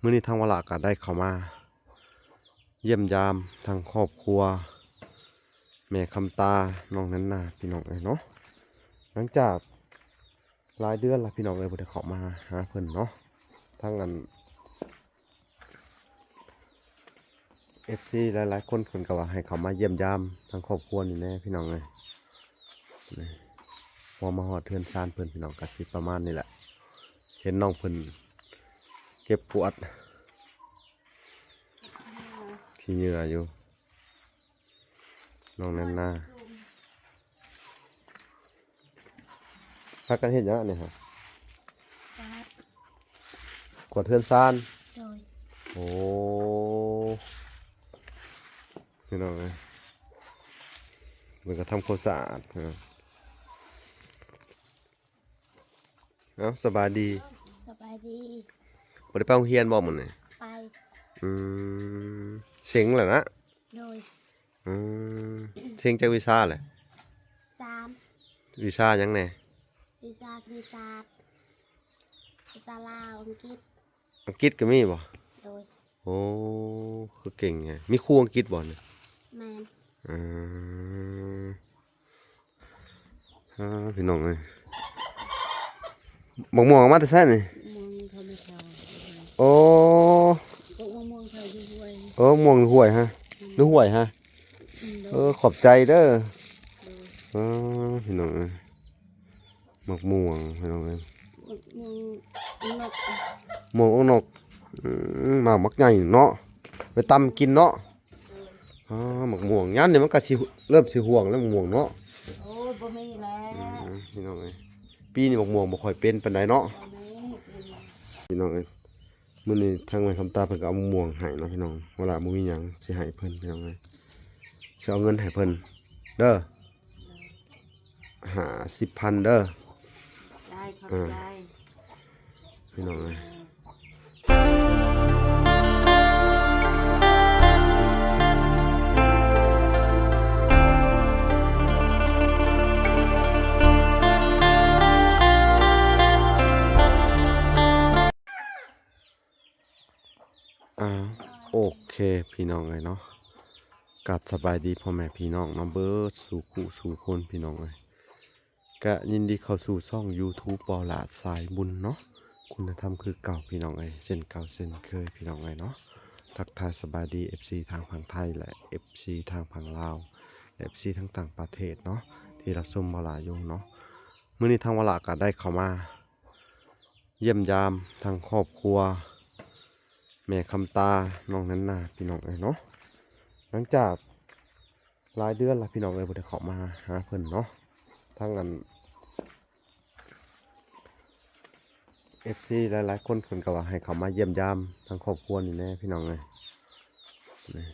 ມື້ນີ້ທາງວາລະກໍໄດ້ເຂົ້າມາຢ້ຽມຢາມທາງຄອບຄົວແມ່ຄຳຕາ ນ້ອງແນນນາ ພີ່ນ້ອງເອີຍເນາະ. ຫຼັງຈາກຫຼາຍເດືອນລະ ພີ່ນ້ອງເອີຍ ບໍ່ໄດ້ເຂົ້າມາຫາເພິ່ນເນາະ. ທາງອັນ ເອັຟຊີຫຼາຍໆຄົນເພິ່ນກໍວ່າໃຫ້ເຂົ້າມາຢ້ຽມຢາມທາງຄອບຄົວນີ້ແດ່ ພີ່ນ້ອງເອີຍ. ນີ້ ພໍມາຮອດເຮືອນຊານເພິ່ນ ພີ່ນ້ອງ ກໍຊິປະມານນີ້ແຫຼະ. ເຫັນນ້ອງເພິ່ນເກັບກວາດຂີ້ເຫຍື້ອຢູ່ ນ້ອງແນນນາ. ພາກັນເຮັດຫຍັງອັນນີ້ຮະ? ກວາດ ກວາດເຮືອນຊານ. ໂດຍ. ໂອ້ ພີ່ນ້ອງເອີຍ ເພິ່ນກໍທຳຄວາມສະອາດ. ເອົ້າ ສະບາຍດີ. ສະບາຍດີ. ບໍ່ໄດ້ໄປໂຮງຮຽນບໍ່ມື້ນີ້? ໄປ. ອືມ ເສັງແລ້ວນະ? ໂດຍ. ອືມ ເສັງຈັກວິຊາແຫຼະ? ສາມ. ວິຊາຫຍັງແດ່? ວິຊາຄະນິດສາດ, ພາສາລາວ, ອັງກິດ. ອັງກິດກໍມີບໍ່? ໂດຍ. ໂອ້ ຄືເກັ່ງແທ້. ມີຄູອັງກິດບໍ່ນີ້? ແມ່ນ. ອືມ ອ່າ ພີ່ນ້ອງເອີຍ ບັກມ່ວງເອົາມາແຕ່ໃສນີ້? ມ່ວງເຂົາໄດ້ເຂົ້າ. ໂອ້ ກົກມະມ່ວງເຂົາຢູ່ຫ້ວຍ. ເອີ ມ່ວງຢູ່ຫ້ວຍຮະ? ອືມ ຢູ່ຫ້ວຍຮະ? ອືມ ໂດຍ. ເອີ ຂອບໃຈເດີ. ໂດຍ. ເອີ ພີ່ນ້ອງເອີຍ ໝາກມ່ວງ ພີ່ນ້ອງເອີຍ ໝາກມ່ວງອົງນົກ. ມ່ວງອົງນົກ. ອືມ ໝາກ ໝາກໃຫຍ່ເນາະ ໄປຕຳກິນເນາະ. ໂດຍ. ອ່າ ໝາກມ່ວງ ຍາມນີ້ມັນກໍຊິເລີ່ມຊິຮ່ວງແລ້ວ ໝາກມ່ວງເນາະ. ໂອ້ຍ ບໍ່ມີແລ້ວ. ອືມ ພີ່ນ້ອງເອີຍ ປີນີ້ໝາກມ່ວງບໍ່ຄ່ອຍເປັນປານໃດເນາະ. ບໍ່ມີ ພີ່ນ້ອງເອີຍ ມື້ນີ້ທາງແມ່ຄຳຕາເພິ່ນກໍເອົາໝາກມ່ວງໃຫ້ເນາະ ພີ່ນ້ອງ. ເວລາບໍ່ມີຫຍັງຊິໃຫ້ເພິ່ນ ພີ່ນ້ອງເອີຍ ຊິເອົາເງິນໃຫ້ເພິ່ນເດີ. ຫ້າສິບພັນເດີ. ໄດ້ ຂອບໃຈ ເອີ ພີ່ນ້ອງເອີຍ. ອ່າ ໂອເຄ ພີ່ນ້ອງເອີຍເນາະ ກາບສະບາຍດີພໍ່ແມ່ພີ່ນ້ອງເນາະ ເບິດສູ່ຄູ່ສູ່ຄົນ ພີ່ນ້ອງເອີຍ. ກະຍິນດີເຂົ້າສູ່ຊ່ອງຢູທູບ ບໍ່ຫຼ້າສາຍບຸນເນາະ ຄຸນນະທຳຄືເກົ່າ ພີ່ນ້ອງເອີຍ ເຊັ່ນເກົ່າເຊັ່ນເຄີຍ ພີ່ນ້ອງເອີຍເນາະ. ທັກທາຍສະບາຍດີ ເອັຟຊີ ທາງຝັ່ງໄທ ແລະ ເອັຟຊີ ທາງຝັ່ງລາວ ແລະ ເອັຟຊີ ທາງຕ່າງປະເທດເນາະ ທີ່ຮັບຊົມບໍ່ຫຼ້າຢູ່ເນາະ. ມື້ນີ້ທາງບໍ່ຫຼ້າກໍໄດ້ເຂົ້າມາ ຢ້ຽມຢາມທາງຄອບຄົວແມ່ຄຳຕາ ນ້ອງແນນນາ ພີ່ນ້ອງເອີຍເນາະ. ຫຼັງຈາກຫຼາຍເດືອນລະ ພີ່ນ້ອງເອີຍ ບໍ່ໄດ້ເຂົ້າມາຫາເພິ່ນເນາະ. ທາງອັນ ເອັຟຊີຫຼາຍໆຄົນເພິ່ນກໍວ່າໃຫ້ເຂົ້າມາຢ້ຽມຢາມທາງຄອບຄົວນີ້ແດ່ ພີ່ນ້ອງເອີຍ. ນີ້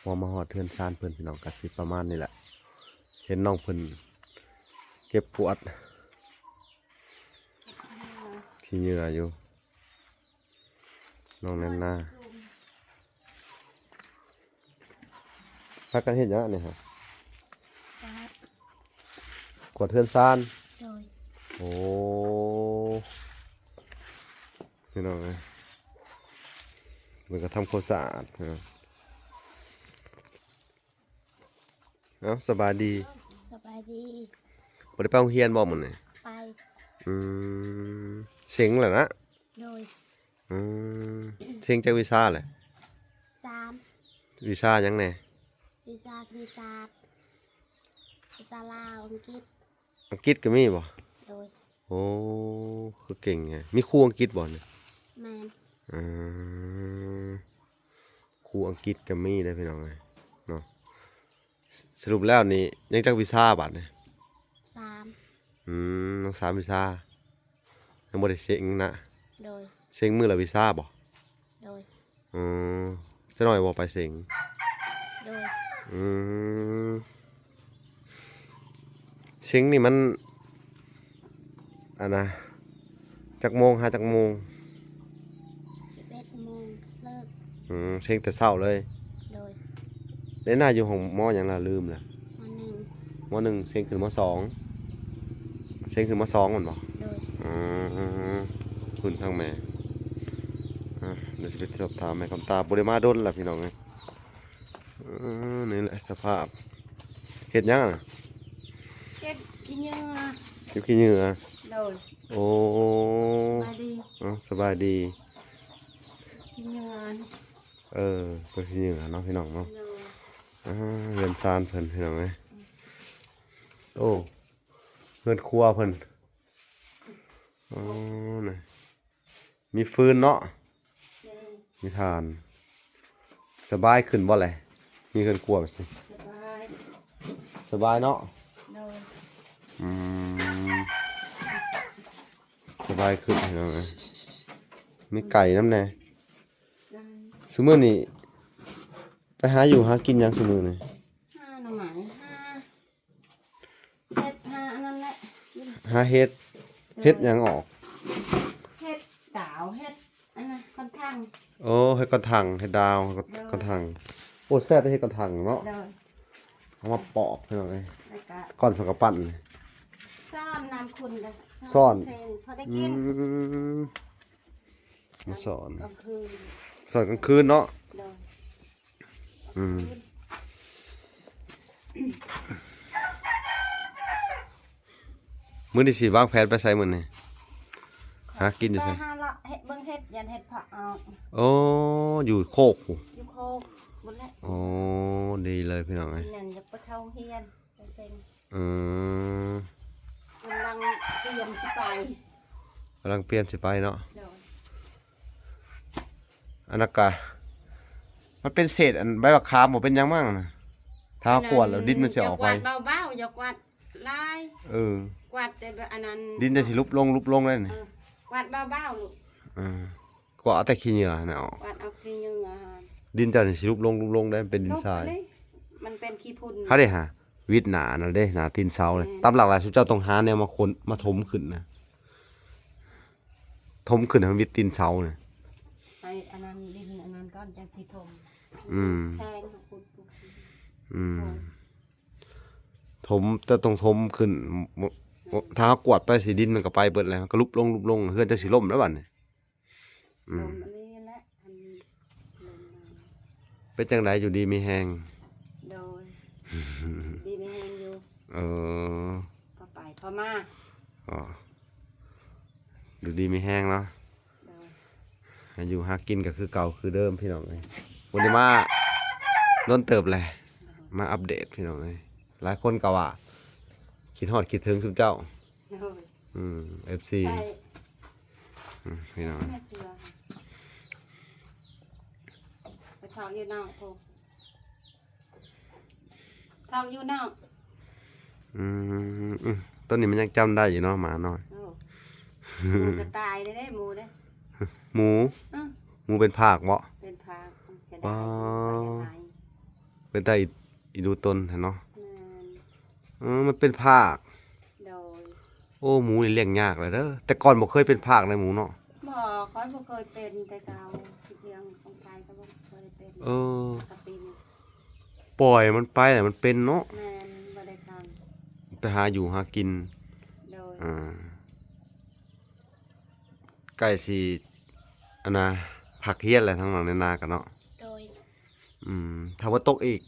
ພໍມາຮອດເຮືອນຊານເພິ່ນ ພີ່ນ້ອງ ກໍຊິປະມານນີ້ແຫຼະ. ເຫັນນ້ອງເພິ່ນເກັບກວາດ ຂີ້ເຫຍື້ອຢູ່ ນ້ອງແນນນາ. ພາກັນເຮັດຫຍັງອັນນີ້ຮະ? ກວາດ ກວາດເຮືອນຊານ. ໂດຍ. ໂອ້ ພີ່ນ້ອງເອີຍ ເພິ່ນກໍທຳຄວາມສະອາດ ພີ່ນ້ອງ. ເອົ້າ ສະບາຍດີ. ສະບາຍດີ. ບໍ່ໄດ້ໄປໂຮງຮຽນບໍ່ມື້ນີ້? ໄປ. ອືມ ເສັງແລ້ວນະ? ໂດຍ. ອືມ ເສັງຈັກວິຊາແຫຼະ? ສາມ. ວິຊາຫຍັງແດ່? ວິຊາຄະນິດສາດ, ພາສາລາວ, ອັງກິດ. ອັງກິດກໍມີບໍ່? ໂດຍ. ໂອ້ ຄືເກັ່ງແທ້. ມີຄູອັງກິດບໍ່ນີ້? ແມ່ນ. ອືມ ຄູອັງກິດກໍມີເດ້ ພີ່ນ້ອງເອີຍເນາະ. ສະຫຼຸບແລ້ວນີ້ຍັງຈັກວິຊາບາດນີ້? ສາມ. ອືມ ຍັງສາມວິຊາ ຍັງບໍ່ໄດ້ເສັງນະ? ໂດຍ. ເສັງມື້ລະວິຊາບໍ່? ໂດຍ. ອືມ ຈະໜ້ອຍບໍ່ໄປເສັງ? ໂດຍ. ອືມ ເສັງນີ້ມັນ ອັນນະ ຈັກໂມງຫາຈັກໂມງ? ສິບເອັດໂມງເລີກ. ອືມ ເສັງແຕ່ເຊົ້າເລີຍ? ໂດຍ. ແລ້ວນາຢູ່ຫ້ອງ ມໍຫຍັງລະ? ລືມລະ. ມໍໜຶ່ງ. ມໍໜຶ່ງ ເສັງຂຶ້ນມໍສອງ. ເສັງຂຶ້ນມໍສອງແມ່ນບໍ່? ໂດຍ. ອືມ ຂຶ້ນທາງແມ່. ອ່າ ດຽວຊິໄປສອບຖາມແມ່ຄຳຕາ ບໍ່ໄດ້ມາດົນລະພີ່ນ້ອງເອີຍ. ເອີ ນີ້ແຫຼະສະພາບ ເຮັດຫຍັງນະ? ເກັບຂີ້ເຫຍື້ອ ເກັບຂີ້ເຫຍື້ອ. ໂດຍ. ໂອ້ ສະບາຍດີ. ເອົ້າ ສະບາຍດີ. ຂີ້ເຫຍື້ອ. ເອີ ເກັບຂີ້ເຫຍື້ອເນາະ ພີ່ນ້ອງເນາະ. ໂດຍ. ອ່າ ເຮືອນຊານເພິ່ນ ພີ່ນ້ອງເອີຍ. ໂອ້ ເຮືອນຄົວເພິ່ນ. ອໍ ນີ້ ມີຟືນເນາະ. ແມ່ນ. ມີຖ່ານ. ສະບາຍຂຶ້ນບໍ່ແຫຼະ ມີເຮືອນຄົວແບບນີ້? ສະບາຍ. ສະບາຍເນາະ. ໂດຍ. ອືມ ສະບາຍຂຶ້ນພີ່ນ້ອງເອີຍ. ມີໄກ່ນຳແດ່. ໄດ້. ຊຸມື້ນີ້ໄປຫາຢູ່ຫາກິນຫຍັງຊຸມື້ນີ້? ຫາໜໍ່ໄມ້ ຫາ ເຮັດຫາອັນນັ້ນແຫຼະ ຫາເຫັດ. ເອີ ເຫັດຫຍັງອອກ? ເຫັດດາວ ເຫັດອັນນັ້ນ ກອນຖັງ. ໂອ້ ເຫັດກອນຖັງ ເຫັດດາວ ໂດຍ ກອນຖັງ. ໂອ້ ແຊບເດ້ເຫັດກອນຖັງເນາະ. ໂດຍ. ເອົາມາປອກພີ່ນ້ອງເອີຍ ແລ້ວກະ ກ່ອນສອງກະປັ້ນ. ຊ້ອນນ້ຳຂຸ່ນເດ້ ຊ້ອນ ຊ້ອນເຊັງ ພໍໄດ້ກິນ. ອືມ ມາຊ້ອນກາງຄືນ ຊ້ອນກາງຄືນເນາະ. ໂດຍ. ອືມ ມື້ນີ້ຊິວາງແຜນໄປໃສມື້ນີ້? ຫາກິນຢູ່ໃສ? ໄປຫາເລາະເຮັດເບິ່ງເຫັດ ຢ້ານເຫັດເຜາະອອກ. ໂອ້ ຢູ່ໂຄກພຸ້ນ? ຢູ່ໂຄກພຸ້ນແຫຼະ. ໂອ້ ດີເລີຍພີ່ນ້ອງເອີຍ. ນັ້ນຢາກໄປເຂົ້າໂຮງຮຽນ ໄປເສັງ. ເອີ ກຳລັງຕຽມຊິໄປ ກຳລັງຕຽມຊິໄປເນາະ. ໂດຍ. ອັນນັ້ນກະ ມັນເປັນເສດອັນໃບບັກຂາມບໍ່ເປັນຫຍັງມັ້ງນະ ຖ້າເຮົາກວາດແລ້ວດິນມັນຊິອອກໄວ. ຢ່າກວາດເບົາໆ ຢ່າກວາດຫຼາຍ. ເອີ ກວາດແຕ່ແບບອັນນັ້ນ ດິນຈະຊິຫຼຸບລົງ ຫຼຸບລົງໄດ້ນີ້. ເອີ ກວາດເບົາໆ ລູກ. ເອີ ກວາດເອົາແຕ່ຂີ້ເຫຍື້ອຫັ້ນນະອອກ. ກວາດເອົາຂີ້ເຫຍື້ອຫັ້ນ ດິນເຈົ້ານີ້ຊິຫຼຸບລົງ ຫຼຸບລົງໄດ້ ມັນເປັນດິນຊາຍ. ມັນເປັນຂີ້ຝຸ່ນ. ເຮົາໄດ້ຫາ ວິດໜ້ານັ້ນເດ້ ໜ້າຕີນເສົາເດ້. ອືມ ຕາມຫຼັກແລ້ວ ຊຸມເຈົ້າຕ້ອງຫາແນວມາຂົນ ມາຖົມຂຶ້ນນະ. ຖົມຂຶ້ນໃຫ້ມັນມິດຕີນເສົານະ. ໃຫ້ອັນນັ້ນ ດິນອັນນັ້ນກ່ອນ ຈັ່ງຊິຖົມ. ອືມ ແທງ ຂຸດປຸກຊິ. ອືມ ຖົມ ແຕ່ຕ້ອງຖົມຂຶ້ນ. ຖ້າເຮົາກວາດໄປຊິ ດິນມັນກໍໄປເບິດແລ້ວ ກໍຫຼຸບລົງ ຫຼຸບລົງ ເຮືອນຈັ່ງຊິລົ້ມແລ້ວບັດນີ້. ອືມ ລົມອັນນີ້ແຫຼະ ອັນນີ້ລົມມາ. ເປັນຈັ່ງໃດ ຢູ່ດີມີແຮງ? ໂດຍ ດີມີແຮງຢູ່. ເອີ ພໍໄປພໍມາ. ອໍ ຢູ່ດີມີແຮງເນາະ. ໂດຍ. ຫາຢູ່ຫາກິນກໍຄືເກົ່າຄືເດີມພີ່ນ້ອງເອີຍ. ບໍ່ໄດ້ມາດົນເຕີບແຫຼະ ໂດຍ ມາອັບເດດພີ່ນ້ອງເອີຍ. ຫຼາຍຄົນກໍວ່າຄິດຮອດຄິດເຖິງຊຸມເຈົ້າ. ໂດຍ. ອືມ ເອັຟຊີ ໃຊ່ ອືມ ພີ່ນ້ອງ ແມ່ເສືອ ໄປເຝົ້າຢູ່ນອກພຸ້ນ ເຝົ້າຢູ່ນອກ. ອືມ ອືມ ຕອນນີ້ມັນຍັງຈຳໄດ້ຢູ່ເນາະ ໝານ້ອຍ. ໂອ້ ໝູກະຕາຍເດ້ ໝູເດ້. ໝູ? ເອີ ໝູເປັນພາກເບາະ? ເປັນພາກ. ອໍ ເປັນຕາອີດູຕົນຫັ້ນເນາະ. ແມ່ນ. ເອີ ມັນເປັນພາກ. ໂດຍ. ໂອ້ ໝູນີ້ລ້ຽງຍາກແຫຼະເດີ. ແຕ່ກ່ອນບໍ່ເຄີຍເປັນພາກໃດໝູເນາະ. ບໍ່ ຂ້ອຍບໍ່ເຄີຍເປັນແຕ່ເກົ່າ ທີ່ເລື່ອງຂອງໄທກໍບໍ່ເຄີຍເປັນ. ເອີ ແຕ່ປີນີ້ ປ່ອຍມັນໄປແລ້ວມັນເປັນເນາະ. ແມ່ນ ບໍ່ໄດ້ຂັງ ໄປຫາຢູ່ຫາກິນ. ໂດຍ. ອ່າ ໃກ້ຊິ ອັນນະ ພັກຮຽນແຫຼະ ທາງຫຼັງໃນນາກໍເນາະ. ໂດຍ. ອືມ ຖ້າວ່າຕົກອີກ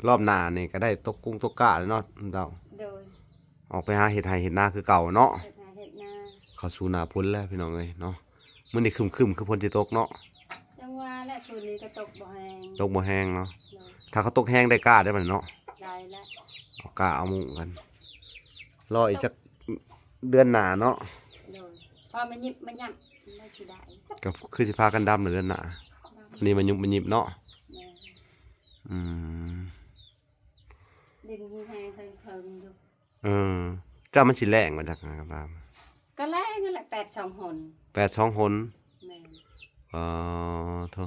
ລອບໜ້ານີ້ກໍໄດ້ຕົກກຸ້ງຕົກກ້າແລ້ວເນາະເຈົ້າ. ໂດຍ. ອອກໄປຫາເຮັດໄຮ່ເຮັດນາຄືເກົ່າເນາະ. ເຮັດໄຮ່ເຮັດນາ ເຂົ້າສູ່ໜ້າຝົນແລ້ວພີ່ນ້ອງເອີຍເນາະ. ມື້ນີ້ຄຶ້ມໆ ຄືຝົນຊິຕົກເນາະ. ຈັ່ງວ່າແຫຼະ ຄືນນີ້ກໍຕົກບໍ່ແຮງ ຕົກບໍ່ແຮງເນາະ. ໂດຍ. ຖ້າເຂົາຕົກແຮງໄດ້ກ້າໄດ້ບັດນີ້ເນາະ. ໄດ້ແລ້ວ ເອົາກ້າເອົາມຸ້ງກັນ. ລໍອີກຈັກເດືອນໜ້າເນາະ. ໂດຍ. ພໍມາຫຍິບມາຫຍັບ ມັນຊິໄດ້ ກໍຄືຊິພາກັນດຳໃນເດືອນໜ້າ. ດຳ. ອັນນີ້ມາຫຍຸບມາຫຍິບເນາະ. ແມ່ນ. ອືມ ດິນແຮງເທິງໆຢູ່. ເອີ ເຈົ້າ ມັນຊິແລ້ງບໍ່ຈັກນະ ກໍແລ້ງຫັ້ນແຫຼະ ແປດສອງຫົນ. ແປດສອງຫົນ. ແມ່ນ. ອໍ ໂທ້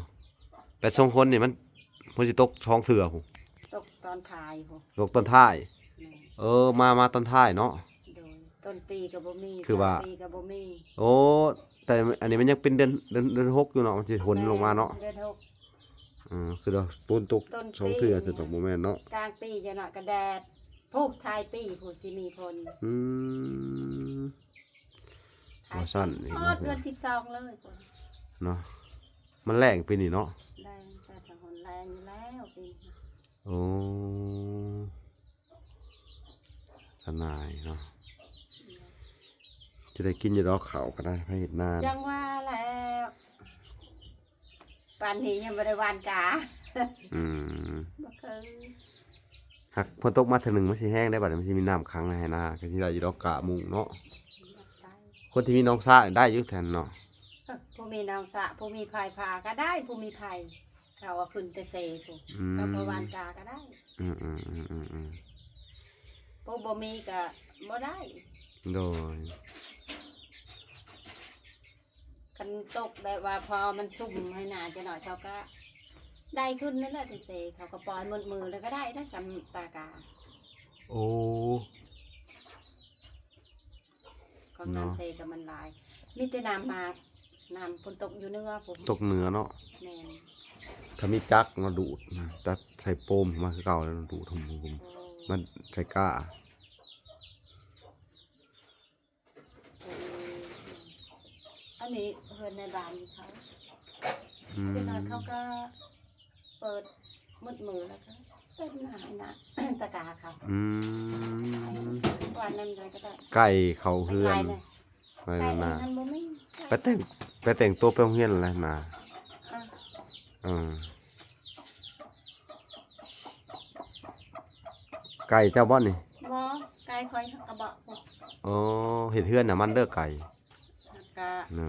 ແປດສອງຫົນນີ້ມັນ ມັນຊິຕົກສອງເທື່ອພຸ້ນ. ຕົກຕອນທ້າຍພຸ້ນ. ຕົກຕອນທ້າຍ. ແມ່ນ. ເອີ ມາ ມາຕອນທ້າຍເນາະ. ໂດຍ. ຕົ້ນປີກໍບໍ່ມີ ຄືວ່າ ກາງປີກໍບໍ່ມີ. ໂອ້ ແຕ່ອັນນີ້ມັນຍັງເປັນເດືອນ ເດືອນ ເດືອນຫົກຢູ່ເນາະ ມັນຊິຫົນລົງມາເນາະ. ແມ່ນ ເດືອນຫົກ. ເອີ ຄືວ່າຝົນຕົກ ຕົ້ນປີ ສອງເທື່ອ ຊິຕົກບໍ່ແມ່ນເນາະ. ກາງປີຈະເນາະ ກະແດດ ພູກທ້າຍປີພຸ້ນຊິມີຝົນ. ອືມ ທ້າຍປີ ວ່າຊັ້ນອີກເນາະ ຮອດເດືອນສິບສອງເລີຍເນາະ. ມັນແລ້ງປີນີ້ເນາະ? ແລ້ງ ແຕ່ກໍຮ້ອນແລ້ງຢູ່ແລ້ວປີນີ້. ໂອ້ ທະນາຍເນາະ ຈະໄດ້ກິນຢູ່ດອກເຂົ້າກໍໄດ້ ໃຜເຮັດນາ. ຈັ່ງວ່າແລ້ວ ປານນີ້ຍັງບໍ່ໄດ້ຫວ່ານກາ. ອືມ ບໍ່ເຄີຍ. ຫາກຝົນຕົກມາເທື່ອໜຶ່ງ ມັນຊິແຫ້ງໄດ້ ບັດນີ້ມັນຊິມີນ້ຳຂັງໃນໄຮ່ນາ ກໍຊິໄດ້ຢູ່ດອກ ກ້າມຸງເນາະ. ຢາກໄດ້ ຄົນທີ່ມີໜອງສະໄດ້ຢູ່ແຖວນັ້ນເນາະ. ເອີ ຜູ້ມີໜອງສະ ຜູ້ມີຜາຍຜາກໍໄດ້ ຜູ້ມີໄຮ່ ເຂົາວ່າຂຶ້ນແຕ່ເຊພຸ້ນ. ອືມ ເຂົາບໍ່ຫວ່ານກາກໍໄດ້. ອືມໆໆໆໆ ຜູ້ບໍ່ມີກໍບໍ່ໄດ້. ໂດຍ. ຄັນຕົກແບບວ່າພໍມັນຊຸ່ມໃຫ້ນາຈັກໜ້ອຍ ເຂົາກໍໄດ້ຂຶ້ນນັ້ນແຫຼະ ແຕ່ເຊ ເຂົາກໍປ່ອຍໝົດມື້ແລ້ວກໍໄດ້ນະ ສ່ຳຕາກາ. ໂອ້ ຂອງນ້ຳເຊກໍມັນຫຼາຍ ມີແຕ່ນ້ຳໝາກ ນ້ຳຝົນຕົກຢູ່ເໜືອພຸ້ນ ຕົກເໜືອເນາະ. ແມ່ນ ຖ້າມີຈັກມາດູດນະ ຈັກໃສ່ໂປມມາຄືເກົ່າແລ້ວ ດູດ ໂອ້ ມາໃສ່ກ້າ. ເອີ ອັນນີ້ເຮືອນໃນບ້ານເຂົາ. ອືມ ເຈົ້າໜ້າເຂົາກໍເປີດໝົດມື້ແລ້ວກໍເຕັມໜ້າໃຫ້ນະ ຕາກາເຂົາ. ອືມ ວ່ານຳໃດກໍໄດ້ ໄກ່ເຂົ້າເຮືອນ ໄປນະ ໄປແຕ່ງ ໄປແຕ່ງຕົວໄປໂຮງຮຽນແລ້ວນະ. ອ່າ ເອີ ໄກ່ເຈົ້າບໍ່ນີ້? ບໍ່ ໄກ່ຂ້ອຍກະບະ. ອໍ ເຮັດເຮືອນໃຫ້ມັນເດີໄກ່. ກະ ເອີ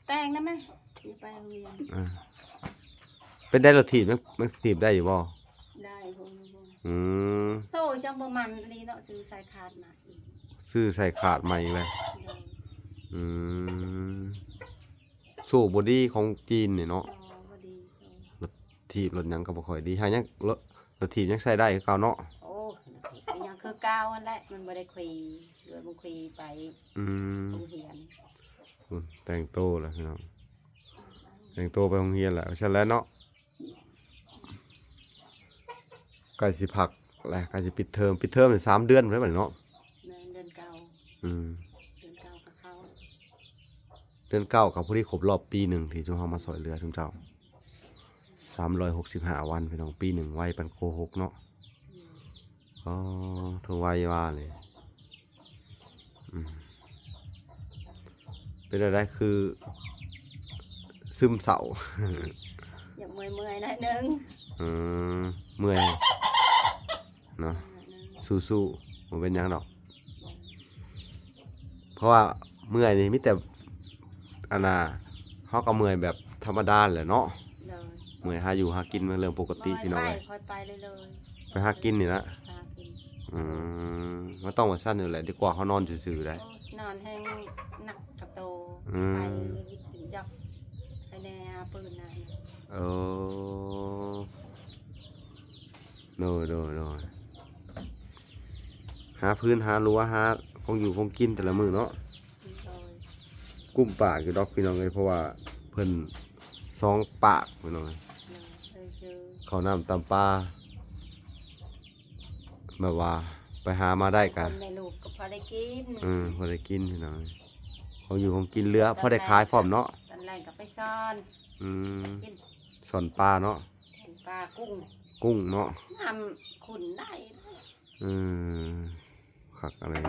ແຕ່ງນຳແມ່ ຊິໄປໂຮງຮຽນ. ເອີ ເປັນໄດ໋ ລົດຖີບ ມັນ ມັນຖີບໄດ້ຢູ່ບໍ່? ໄດ້ ບໍ່ ບໍ່ ບໍ່. ອືມ ໂສ້ຈັ່ງບໍ່ມັນອີ່ຫຼີເນາະ ຊື້ສາຍຄາດມາອີກ ຊື້ສາຍຄາດໃໝ່ອີກແລ້ວ. ໂດຍ. ອືມ ໂສ້ບໍ່ດີຂອງຈີນນີ້ເນາະ. ອໍ ບໍ່ດີໂສ້ ລົດຖີບລົດຫຍັງກໍບໍ່ຄ່ອຍດີ. ຫາຍັງ ລົດ ລົດຖີບຍັງໃຊ້ໄດ້ຄືເກົ່າເນາະ? ໂອ້ ຍັງຄືເກົ່າຫັ້ນແຫຼະ ມັນບໍ່ໄດ້ຂີ່ ດ້ວຍບໍ່ຂີ່ໄປ ອືມ ໂຮງຮຽນ. ອືມ ແຕ່ງໂຕແລ້ວພີ່ນ້ອງ ແຕ່ງໂຕໄປໂຮງຮຽນແລ້ວ ຊັ້ນແຫຼະເນາະ. ໃກ້ຊິພັກແລ້ວ ໃກ້ຊິປິດເທີມ ປິດເທີມນີ້ສາມເດືອນພຸ້ນແຫຼະບັດນີ້ເນາະ. ແມ່ນ ເດືອນເກົ້າ. ອືມ ເດືອນເກົ້າກໍເຂົ້າ ເດືອນເກົ້າກໍພໍດີຄົບຮອບປີໜຶ່ງທີ່ຊຸມເຮົາມາຊ່ອຍເຫຼືອຊຸມເຈົ້າ. ສາມຮ້ອຍຫົກສິບຫ້າວັນພີ່ນ້ອງ ປີໜຶ່ງໄວປານໂກຫົກເນາະ. ອືມ ອໍ ໂທ ໄວວ່າເລີຍ. ອືມ ເປັນແນວໃດ ຄືຊຶມເສົ້າ? ຢາກເມື່ອຍໆໜ້ອຍໜຶ່ງ. ອືມ ເມື່ອຍເນາະ. ອືມ ສູ້ໆ ບໍ່ເປັນຫຍັງດອກ ເພາະວ່າເມື່ອຍນີ້ມີແຕ່ ອັນນ່າ ເຮົາກໍເມື່ອຍແບບທຳມະດາແຫຼະເນາະ. ໂດຍ. ເມື່ອຍຫາຢູ່ຫາກິນ ມັນເລື່ອງປົກກະຕິ ເມື່ອຍ ພີ່ນ້ອງເອີຍ. ໄປ ໄປເລີຍໆ ໄປຫາກິນນີ້ນະ ຫາກິນ. ອືມ ມັນຕ້ອງວ່າຊັ້ນຢູ່ແຫຼະ ດີກວ່າເຮົານອນຊື່ໆໄດ໋. ໂອ້ ນອນແຮງໜັກກະໂຕ. ອືມ ໄປຢອກ ໄປແດ່ ຫາປືນນະ. ເອີ ໂດຍໆໆ ຫາພື້ນຫາຮົ້ວ ຫາຂອງຢູ່ຂອງກິນແຕ່ລະມື້ເນາະ. ໂດຍ. ກຸ້ມປາກຢູ່ດອກພີ່ນ້ອງເອີຍ ເພາະວ່າເພິ່ນສອງປາກພີ່ນ້ອງເອີຍ. ໂດຍ. ເຂົ້ານ້ຳຕຳປາ ແບບວ່າໄປຫາມາໄດ້ກະ ຄົນແມ່ລູກກໍພໍໄດ້ກິນ. ເອີ ພໍໄດ້ກິນພີ່ນ້ອງເອີຍ ຂອງຢູ່ຂອງກິນເຫຼືອ ຕອນແລງ ພໍໄດ້ຂາຍພ້ອມເນາະ. ຕອນແລງກໍໄປຊ່ອນ. ອືມ ກິນ ຊ່ອນປາເນາະ. ເຫັນປາ ກຸ້ງ ກຸ້ງເນາະ. ນ້ຳຂຸ້ນໄດ້. ເອີ ຄັກອັນນີ້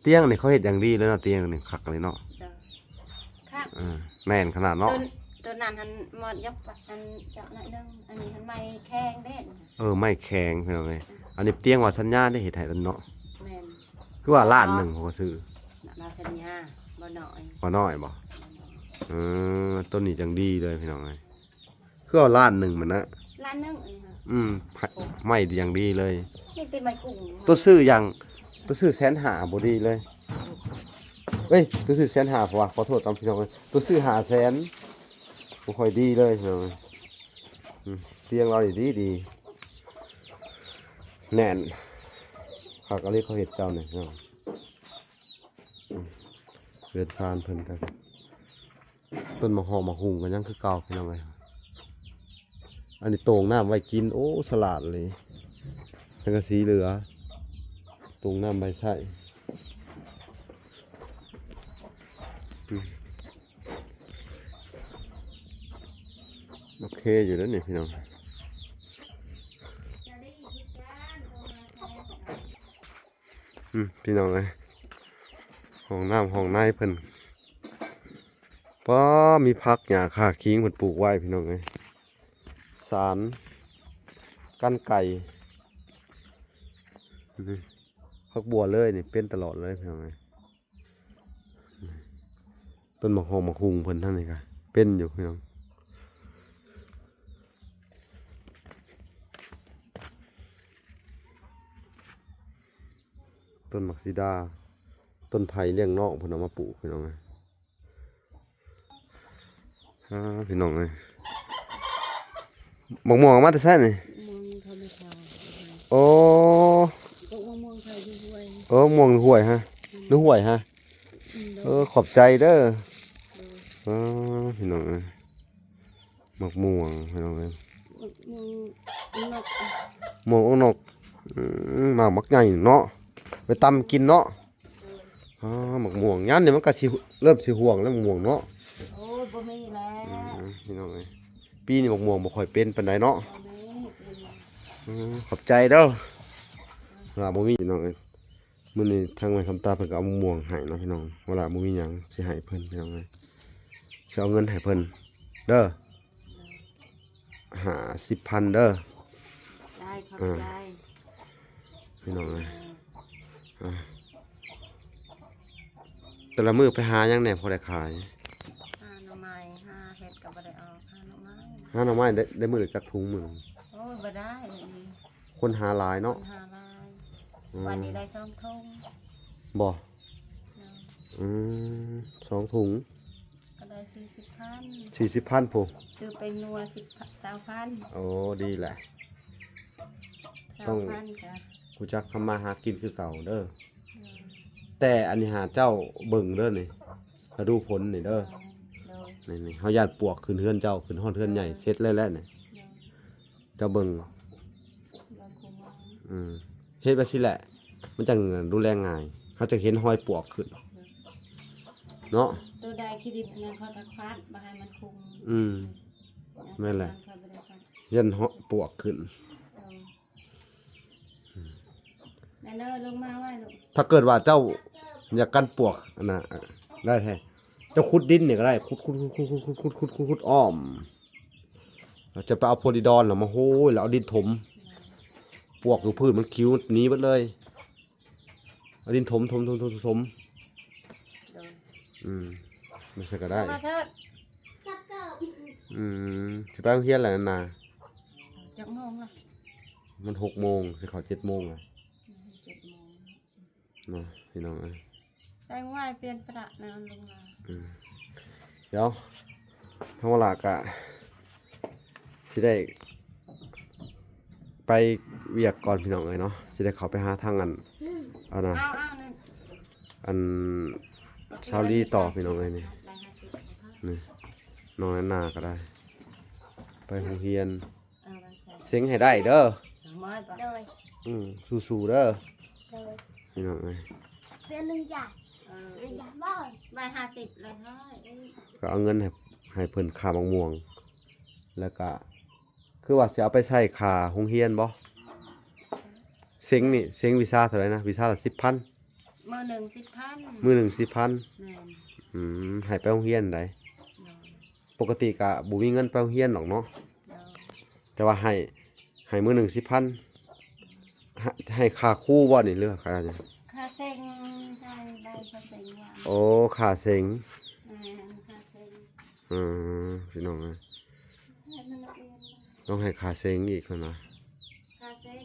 ຕຽງນີ້ເຂົາເຮັດຢ່າງດີເລີຍເນາະ ຕຽງນີ້ຄັກອັນນີ້ເນາະ. ເຈົ້າ ຄັກ. ເອີ ແໜ້ນຂະໜາດເນາະ. ໂຕ ໂຕນັ້ນຫັ້ນມອດຍັບ ອັນເຈາະໜ້ອຍໜຶ່ງ ອັນນີ້ຫັ້ນໄມ້ແຂງເດ້. ເອີ ໄມ້ແຂງພີ່ນ້ອງເອີຍ. ອືມ ອັນນີ້ຕຽງວ່າສັນຍາໄດ້ເຮັດໃຫ້ເນາະ. ແມ່ນ. ຄືວ່າລ້ານໜຶ່ງເຂົາກໍຊື້ ວ່າສັນຍາ ບໍ່ນ້ອຍ ບໍ່ນ້ອຍບໍ່? ບໍ່ນ້ອຍ. ເອີ ໂຕນີ້ຈັ່ງດີເລີຍພີ່ນ້ອງເອີຍ. ຄືເອົາລ້ານໜຶ່ງມັນນະ. ລ້ານໜຶ່ງອັນນີ້. ອືມ ໄມ້ຢ່າງດີເລີຍ. ມີແຕ່ໄມ້ກຸ້ງ. ໂຕຊື້ຢ່າງ ໂຕຊື້ແສນຫ້າບໍ່ດີເລີຍ. ເອີຍ ໂຕຊື້ແສນຫ້າ ເພາະວ່າ ຂໍໂທດນຳພີ່ນ້ອງເອີຍ ໂຕຊື້ຫ້າແສນ ບໍ່ຄ່ອຍດີເລີຍພີ່ນ້ອງເອີຍ. ອືມ ຕຽງລາວນີ້ດີໆ ແໜ້ນ ຄັກອີ່ຫຼີເຂົາເຮັດເຈົ້ານີ້ເນາະ. ອືມ ເຮືອນຊານເພິ່ນກໍ ຕົ້ນໝາກຮອກໝາກຫຸ່ງກໍຍັງຄືເກົ່າພີ່ນ້ອງເອີຍ. ອັນນີ້ໂຕ່ງນ້ຳໄວ້ກິນ ໂອ້ ສະຫຼາດເລີຍ. ສັງກະສີເຫຼືອ ໂຕ່ງນ້ຳໄວ້ໃຊ້. ອືມ ໂອເຄຢູ່ເດ້ນີ້ພີ່ນ້ອງ. ອືມ ພີ່ນ້ອງເອີຍ ຫ້ອງນ້ຳຫ້ອງໃນເພິ່ນ ປ້າ ມີຜັກຫຍ້າຂ່າຄີງເພິ່ນປູກໄວ້ພີ່ນ້ອງເອີຍ ສານ ກັນໄກ່ ອືມ ຜັກບົວເລີຍນີ້ ເປັນຕະຫຼອດເລີຍພີ່ນ້ອງເອີຍ. ຕົ້ນໝາກຮອກໝາກຮຸ່ງເພິ່ນທາງນີ້ກະເປັນຢູ່ພີ່ນ້ອງ ຕົ້ນໝາກສີດາ ຕົ້ນໄຜ່ລ້ຽງນອກເພິ່ນເອົາມາປູກພີ່ນ້ອງເອີຍ. ອ່າ ພີ່ນ້ອງເອີຍ ໝາກມ່ວງເອົາມາແຕ່ໃສນີ້? ມ່ວງທຳມະຊາດ ໂອ້ ຕົກມະມ່ວງໃສ່ຢູ່ຫ້ວຍ ເອີ ມ່ວງຫ້ວຍຮະ ອືມ ໃນຫ້ວຍຮະ ອືມ ເອີ ຂອບໃຈເດີ ໂດຍ ອ່າ ພີ່ນ້ອງເອີຍ ໝາກມ່ວງພີ່ນ້ອງເອີຍ ໝາກມ່ວງອອກນົກ ມ່ວງອອກນົກ ອືມ ໝາກ ໝາກໃຫຍ່ເນາະ ໄປຕຳກິນເນາະ. ອ່າ ໝາກມ່ວງ ຍາມນີ້ມັນກະຊິເລີ່ມຊິຮ່ວງແລ້ວໝາກມ່ວງເນາະ ໂອ້ຍ ບໍ່ມີແລ້ວ ອືມ ພີ່ນ້ອງເອີຍ ປີນີ້ໝາກມ່ວງບໍ່ຄ່ອຍເປັນປານໃດເນາະ ບໍ່ມີ ອືມ ຂອບໃຈເດີ ວ່າບໍ່ມີ ພີ່ນ້ອງເອີຍ. ມື້ນີ້ທາງແມ່ຄຳຕາເພິ່ນກະເອົາໝາກມ່ວງໃຫ້ເນາະພີ່ນ້ອງ ວ່າລະບໍ່ມີຫຍັງຊິໃຫ້ເພິ່ນພີ່ນ້ອງເອີຍ ຊິເອົາເງິນໃຫ້ເພິ່ນເດີ. ຫ້າສິບພັນເດີ ໄດ້ ຂອບໃຈ ພີ່ນ້ອງເອີຍ ເອີ ອ່າ ແຕ່ລະມື້ໄປຫາຫຍັງແດ່ພໍໄດ້ຂາຍ? ຫາໜໍ່ໄມ້ ຫາເຫັດກະບໍ່ໄດ້ອອກ ຫາໜໍ່ໄມ້ ຫາໜໍ່ໄມ້ໄດ້ ໄດ້ມື້ລະຈັກຖົງມື້ໜຶ່ງ? ໂອ້ຍ ບໍ່ໄດ້ ຄົນຫາຫຼາຍເນາະ ຄົນຫາຫຼາຍ ອືມ ບາດນີ້ໄດ້ສອງຖົງ ບໍ່? ໂດຍ ອືມ ສອງຖົງ ກະໄດ້ສີ່ສິບພັນ ສີ່ສິບພັນພຸ້ນ ຊື້ແປ້ງນົວສິບ ຊາວພັນ ໂອ້ ດີແຫຼະ ຊາວພັນ ຕ້ອງຮູ້ຈັກທຳມາຫາກິນຄືເກົ່າເດີ ອືມ ແຕ່ອັນນີ້ຫາເຈົ້າເບິ່ງເດີນີ້ ລະດູຝົນນີ້ເດີ ໂດຍ ນີ້ໆ ເຮົາຢ້ານປວກຂຶ້ນເຮືອນເຈົ້າ ຂຶ້ນຮອດເຮືອນໃຫຍ່ ເສັດແລ້ວແຫຼະນີ້ ໂດຍ ເຈົ້າເບິ່ງ ອືມ ເຮັດແບບຊີ້ແຫຼະ ມັນຈັ່ງດູແລງ່າຍ ເຮົາຈະເຫັນຮອຍປວກຂຶ້ນເນາະ ໂຕໃດຂີ້ດິນນັ້ນເຂົາຈະຄວັດບໍ່ໃຫ້ມັນຄຸ່ງ ອືມ ແມ່ນແຫຼະ ຢ້ານເຫາະປວກຂຶ້ນ ເອີ ອືມ ແມ່ເລີ ລົງມາໄວ້ລູກ ຖ້າເກີດວ່າເຈົ້າຢາກກັນປວກ ອັນນ່າ ໄດ້ແທ້ ເຈົ້າຂຸດດິນນີ້ກະໄດ້ ຂຸດ ຂຸດ ຂຸດອ້ອມ ແລ້ວຈະໄປເອົາໂພລີດອນ ແລ້ວມາໂຮຍ ແລ້ວເອົາດິນຖົມ ປວກຢູ່ພື້ນມັນຂິວໜີເບິດເລີຍ ເອົາດິນຖົມ ຖົມ ຖົມ ຖົມ ຖົມ ໂດຍ ອືມ ມັນໃສ່ກະໄດ້ ມາເທີດ ອືມ ຊິໄປໂຮງຮຽນແລ້ວນັ້ນນະ ຈັກໂມງລະ? ມັນຫົກໂມງ ຊິເຂົ້າເຈັດໂມງລະ ອືມ ເຈັດໂມງ ເນາະ ພີ່ນ້ອງເອີຍ ແຕ່ງໄວ້ປ່ຽນປະນະລົງມາ ອືມ ດຽວທາງວາລາກະຊິໄດ້ໄປວຽກກ່ອນ ພີ່ນ້ອງເອີຍເນາະ ຊິໄດ້ເຂົ້າໄປຫາທາງອັນ ອັນນະ ເອົາໆ ນັ້ນ ອັນ ສາວລີຕໍ່ ພີ່ນ້ອງເອີຍ ນີ້ ນີ້ ນ້ອງແອນນາກະໄດ້ ໄປໂຮງຮຽນ ເອີ ເສັງໃຫ້ໄດ້ເດີ ໂດຍ ອືມ ສູ້ໆ ເດີ ໂດຍ ພີ່ນ້ອງເອີຍ ເດືອນໜຶ່ງຈ້າ ເອີ ຮ້ອຍຫ້າສິບ ຮ້ອຍຫ້າສິບ ກະເອົາເງິນໃຫ້ ໃຫ້ເພິ່ນຄ່າໝາກມ່ວງ ແລ້ວກະ ຄືວ່າຊິເອົາໄປໃຊ້ຄ່າໂຮງຮຽນບໍ່? ເສັງນີ້ ເສັງວິຊາເທົ່າໃດນະ? ວິຊາລະສິບພັນ ມື້ໜຶ່ງສິບພັນ ມື້ໜຶ່ງສິບພັນ ແມ່ນ ອືມ ໃຫ້ໄປໂຮງຮຽນໃດ ໂດຍ ປົກກະຕິກະບໍ່ມີເງິນໄປໂຮງຮຽນດອກເນາະ ໂດຍ ແຕ່ວ່າໃຫ້ ໃຫ້ມື້ໜຶ່ງສິບພັນ ໃຫ້ ໃຫ້ຄ່າຄູບໍ່ນີ້ ຫຼືວ່າຄ່າຫຍັງ? ຄ່າເສັງ ໃຫ້ໄດ້ຄ່າເສັງວ່າ ໂອ້ ຄ່າເສັງ ແມ່ນ ຄ່າເສັງ ອືມ ພີ່ນ້ອງເອີຍ ໃຫ້ມັນນັກຮຽນ ຕ້ອງໃຫ້ຄ່າເສັງອີກເພິ່ນວ່າ ຄ່າເສັງ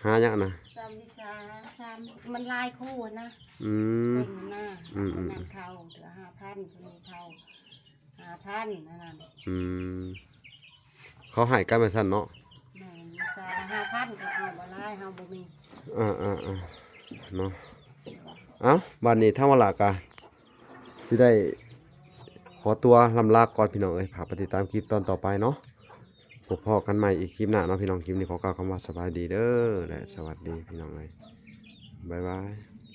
ຫາຫຍັງນະ? ສາມວິຊາ ສາມ ມັນຫຼາຍຄູນະ ອືມ ເສັງນະ ອືມໆໆ ຄົນນັ້ນເຂົ້າເທື່ອຫ້າພັນ ຄົນນີ້ເຂົ້າຫ້າພັນ ອັນນັ້ນ ອືມ ເຂົາໃຫ້ກັນແບບຊັ້ນເນາະ ແມ່ນ ວິຊາລະຫ້າພັນ ກະເອົາບໍ່ຫຼາຍ ເຮົາບໍ່ມີ ເອີໆໆ ເນາະ ເອົ້າ ບາດນີ້ທາງວາລາກະ ຊິໄດ້ຂໍຕົວລ່ຳລາກ່ອນ ພີ່ນ້ອງເອີຍ ຝາກໄປຕິດຕາມຄລິບຕອນຕໍ່ໄປເນາະ ພົບພໍ້ກັນໃໝ່ອີກຄລິບໜ້າເນາະ ພີ່ນ້ອງ ຄລິບນີ້ຂໍກ່າວຄຳວ່າສະບາຍດີເດີ ແລະ ສະຫວັດດີ ພີ່ນ້ອງເອີຍ ບາຍບາຍ.